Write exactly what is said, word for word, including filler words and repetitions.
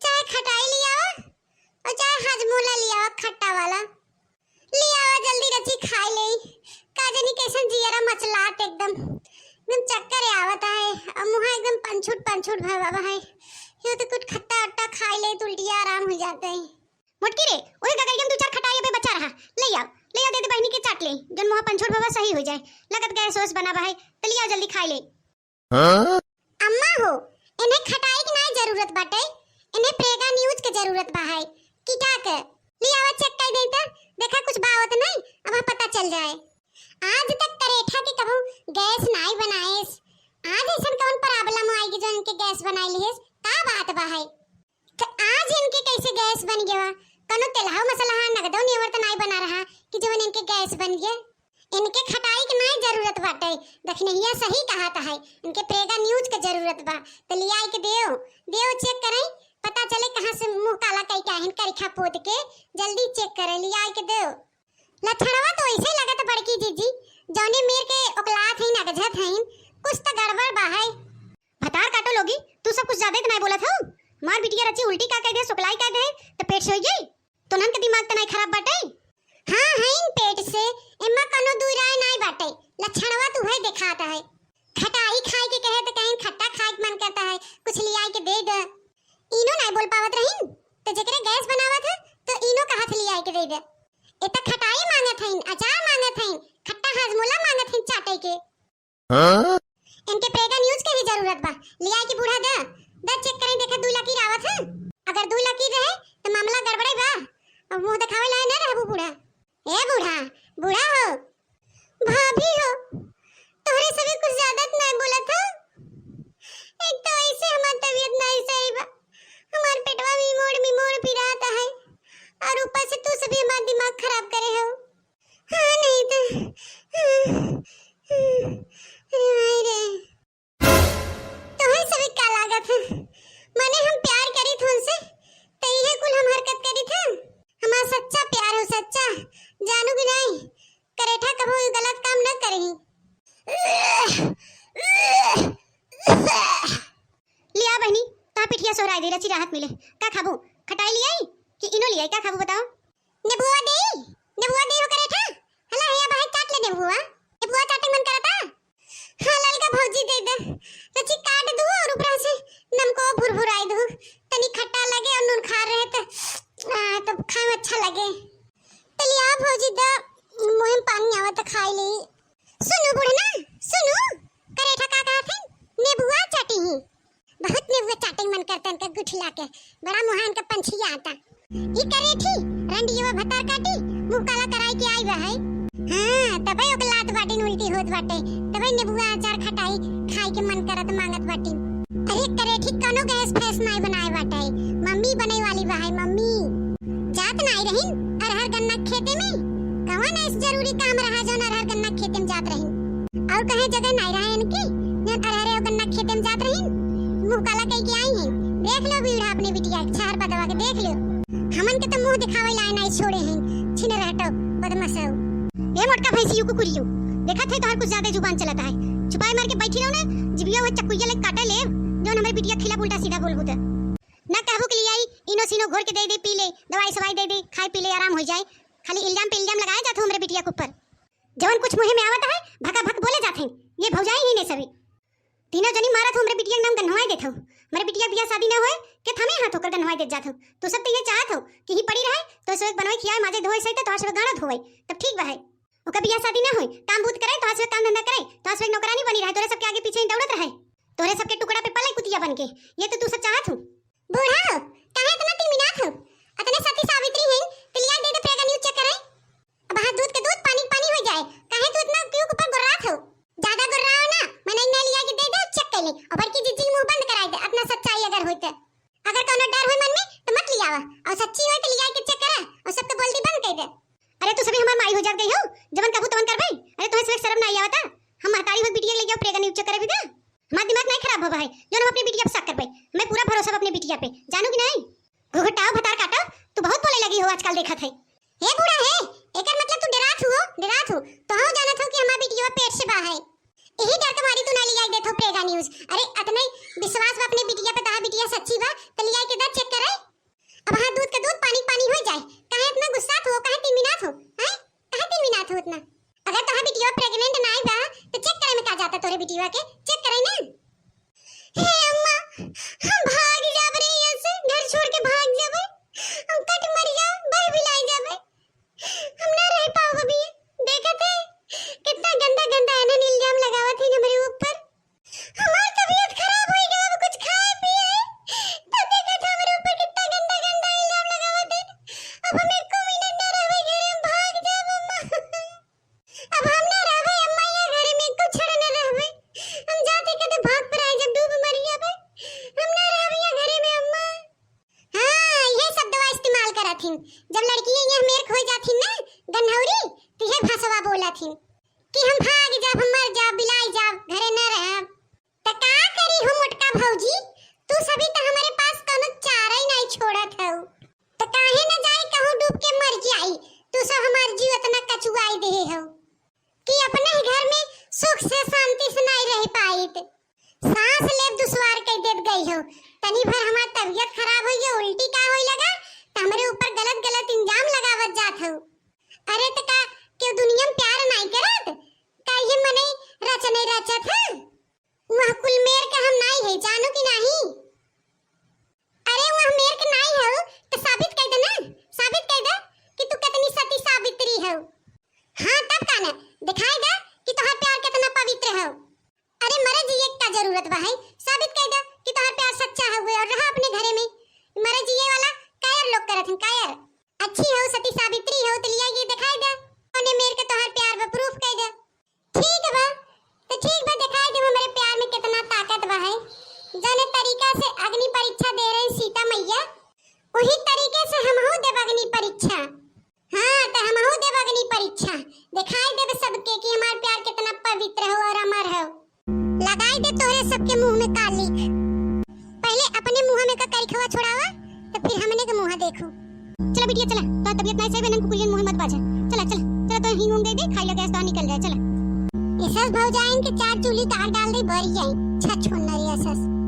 चाहे खटाई लियावा और चाहे हाजमोला लियावा खट्टा वाला। लियावा जल्दी रची खाई लेई। का जानी कैसन जियरा मचलात एकदम। एकदम चक्कर आवत है। और मुँह एकदम पंछुट पंछुट भवा है। यो तो कुछ खट्टा अट्टा खाई लेई तो उल्टिया आराम हो जात है। मोटकी रे, ओही गगरिया में दू चार खटाई अबे बचा रहा। ले आओ, ले आओ, दे दे बहिनी के चाट लेई। जौन मुँह पंछुट भवा सही हो जाए। लगत गैस वैस बना बा है। तो ले आओ जल्दी खाई लेई। हाँ? अम्मा हो, इन्हें खटाई की नाई जरूरत बाटे, इन्हें प्रेगा न्यूज के जरूरत बा है। किटा के? ले आवा चेक कर दे त, देखा कुछ बावत नहीं, अब पता चल जाए। आज तक करेठा के कभू गैस नाई बनाएस, आज ऐसन कौन प्रॉब्लम आएगी जो इनके गैस बनाई लिहेस? का बात बा है? त आज इनके कैसे गैस बन गया? कौनो तेलहा मसलहा नगदो नेवर त नाई बना रहा कि जवन इनके गैस बन गया। इनके खटाई के नाई जरूरत बाटे, दखिनहिया सही कहत है, इनके प्रेगा न्यूज के जरूरत बा। त लियाई के देव, देव चेक करई, पता चले कहाँ से मुँह काला कई के आहिन करिखा पोत के, जल्दी चेक करे, लियाई के देव। लक्षणवा तो ऐसे लगत बड़की जीजी, जौने मेर के ओकलात हईन, अगझत हईन, कुछ त गड़बड़ बा है। भतार काटो लोगी, तू सब कुछ ज्यादा त नाई बोलत हो। मार बिटिया रची उल्टी का कह दे, सुकलाई का दे, त पेट से होई गई। तोनन के दिमाग त नाई खराब बाटे? हाँ, हईन पेट से, एमा कौनो दुई राय नाई बाटे। लक्षणवा त उहे देखात है। खटाई खाए के कहे त कहीं खट्टा खाए के मन करता है, कुछ लियाई के दे दे। इनो नाई बोल पावत रहीन, त जेकरे गैस बनावत है, त इनो कहत लियाई के दे दे। ए त खटाई मांगत हईन, अचार मांगत हईन, खट्टा हाजमोला मांगत हईन चाटे के। हाँ? इनके प्रेगा न्यूज के भी जरूरत बा। लिया के बूढ़ा दे, दे चेक करें, देखे दू लकीर आवत है। अगर दू लकीर रहे, त मामला गड़बड़े बा। अब मुँह देखावे लाए न रहबू बूढ़ा। ए बूढ़ा, बूढ़ा हो। भाभी हो, तोहरे सभी कुछ ज्यादा त नहीं बोलत हो। एक तो ऐसे हमार तबीयत नहीं सही बा, हमार पेटवा मिमोड़ मिमोड़ पिरात है, और ऊपर से तू सभी हमार दिमाग खराब करे हो। हाँ, नहीं तो। अरे माई रे। तोहरे सभी का लागत है? माने हम प्यार करी थे उनसे, तो इहे कुल हम हरकत करी थे। हमारा सच्चा प्यार हो, सच्चा। जानू कि नहीं, करेठा कबो ई गलत काम न करही। लिया बहिनी, तहाँ पिठिया सोहराई दे, रची राहत मिले। का खाबू? खटाई लियाई कि इनो लियाई? का खाबू बताओ? नेबुआ देई? नेबुआ देई हो करेठा? हला, हे भाई, चाट ले नेबुआ। नेबुआ चाटे मन करता? हाँ, ललका भौजी दे दे। रची काट दू और ऊपर से नमको भुरभुराई दू। तनी खट्टा लगे और नून खार रहे त, आ, तब खाए में अच्छा लगे। त लिया भौजी द, मुँह में पानी आवत खाई ले। सुनू बुढ़ना, सुनू, करेठा का कहत है? नेबुआ चाटी ही। बहुत नेबुआ चाटे मन करता इनका गुठला के। बड़ा मुहा इनका पंछिया आता। ई करेठी, रंडियवा भतार काटी, मुँह काला कराई के आई बा है। हाँ, तबे ओकलात बाटिन उल्टी होत बाटे, तबे नेबुआ अचार खटाई खाई के मन करत मांगत बाटिन। अरे करेठी कौनो गैस फैस नाई बनाए बाटे, मम्मी बने वाली बा है, मम्मी। जात नाई रहिन अरहर गन्ना खेते में, कवन ऐस जरूरी काम रहा जौन अरहर गन्ना खेते में जात रहिन? और कहे जगह नाई रहा इनके, जौन अरहर और गन्ना खेते में जात रहिन, मुँह काला कई के आई हैं। देख लो बूढ़ा अपने बिटिया के, छहर बदवा के देख लो। हमन के तो मुँह दिखावे लाए नाई छोड़े हैं, छिन रहटो बदमाशो। ए मोटका भैंसियो कुकुरियो, देखत है तोहर कुछ ज्यादा जुबान चलत है। चुपाई मार के बैठी रहो ना, जिबिया वो चक्कुइया ले काटे ले, जौन हमरे बिटिया खिलाफ उल्टा सीधा बोलबू त। ना कहबू के लियाई, इनो सीनो घोर के दे दे, पी ले, दवाई सवाई दे दे, खाए पी ले, आराम हो जाए। खाली इल्जाम पे इल्जाम लगाए जात हो हमरे बिटिया के ऊपर। जवन कुछ मुँहे में आवत है, भका भक बोले जात हैं। ये भौजाई ही ने सभी। तीनों जनी मारत हो हमरे बिटिया के नाम गन्हवाए देत हो। हमरे बिटिया बियाह शादी ना होए, के थमे हाथ होकर गन्हवाए देत जात हो। तू सब तो ये चाहत हो कि ही पड़ी रहे, तो सो एक बनवाई खियाए, माजे धोए सही, तो तोहार सब गाना धोए, तब ठीक बा है। ओकर बियाह शादी ना होए, काम बूत करे, तोहार सब काम धंधा करे, तोहार सब एक नौकरानी बनी रहे, तोरे सबके आगे पीछे ही दौड़त रहे, तोरे सबके टुकड़ा पे पले कुतिया बन के। ये तो तू सब चाहत हो। बूढ़ा हो, काहे इतना तिलमिनात हो? अतने सती सावित्री हैं, त लिया दे दे प्रेगा न्यूज चेक करे। अब हाथ दूध के दूध, पानी के पानी हो जाए, काहे तू इतना क्यों ऊपर गुर्रात हो? ज्यादा गुर्राओ ना, मने इन्हें लिया के दे दे, चेक कर ले, और बड़की जीजी मुंह बंद कराई दे, इतना सच्चाई अगर होई त। अगर कोनो डर होई मन में, तो मत लियावा, और सच्ची होई तो लिया के चेक करा, और सबके बोलती बंद कर दे। अरे तू सभी हमार माई हो जात गई हो, जवन कहबू तवन करबे। अरे तुम्हें सिर्फ शर्म ना आवता? हम महतारी हो बिटिया ले जाओ प्रेगा न्यूज चेक करे भी दे। हमार दिमाग नहीं खराब होबा है, जो हम अपने बिटिया पे शक करबे। मैं पूरा भरोसा बा अपने बिटिया पे, जानू कि नहीं? घुघुटाओ भतार काटो, तू बहुत बोले लगी हो आजकल देखत है। हे बूढ़ा हे, एकर मतलब तू डरात हुओ, डरात हो, तो हम जानत हो कि हमार बिटिया पेट से बा है। यही डर के मारी तू ना लिया देत हो प्रेगा न्यूज। अरे अतने विश्वास बा अपने बिटिया पे, तहा बिटिया सच्ची बा, तो लिया के दा चेक करे, थिन। जब लड़की ये मेर क होइ जाथिन ना गन्हौरी, त इहे भसवा बोलथिन कि हम भाग जाब, हम मर जाब, बिलाइ जाब, घरे न रहब। त का करी हो मोटका भौजी, तू सभी त हमरे पास कउनो चारा ही नाहीं छोड़त हउ। त काहे न जाई कहूँ डूब के मर जाई, तू सब हमार जीव एतना कचुआइ देहे हउ कि अपने ही घर में सुख से शांति से नाहीं रह पाइत। साँस लेब दुश्वार कइ देत गइ हउ। तनी भर हमार तबियत खराब होइ गइ, उल्टी का होइ लगा, त हमरे ऊपर गलत गलत इल्जाम लगावत जात हउ। अरे त का केहू दुनिया में प्यार नाहीं करत? का ये मनई रचने रचत है? वह कुल मेर के हम नाहीं है, जानू कि नाहीं? अरे वह मेर के नाहीं हउ, त साबित कइ दे ना, साबित कइ दे कि तू केतनी सती सावित्री हउ। हाँ, तब का ना, देखाइ दे कि तोहार प्यार केतना पवित्र हउ। अरे मरे जिए का जरूरत बा है, साबित कइ दे कि तोहार प्यार सच्चा हउवे और रहा अपने घरे में। मरे जिए वाला कायर लोग करत हन, कायर। अच्छी हउ, सती सावित्री हउ, त लिया ये देखाइ दे, कउने मेर के तोहार प्यार बा, proof कइ दे। ठीक बा, त ठीक बा, देखाइ दे हमरे प्यार में केतना ताकत बा है। जउने तरीका से अग्नि परीक्षा दे रही सीता मैया, वही तरीके से हमहू देब अग्नि परीक्षा। हाँ, त हमहू देब अग्नि परीक्षा, देखाइ देब सबके कि हमार प्यार केतना पवित्र हउ और अमर हउ। लगाइ देब तोहरे सबके मुँह में कालिख। पहिले अपने मुँह में का करिखवा छोड़ावा, त फिर हमने के मुँह देखू। चला बिटिया, चला, तोहार तबियत नाहीं सही बा, इनन कुकुलियन मुँह मत बाजा। चला, चला, चला, तो हिंग उंग दे दे, खाइ ला गैस तोहार निकल जाए, चला। ये सब भौजाइन के चार चूल्ही का आग डाल दे, बरी जाए, छछुन्नर ये सब।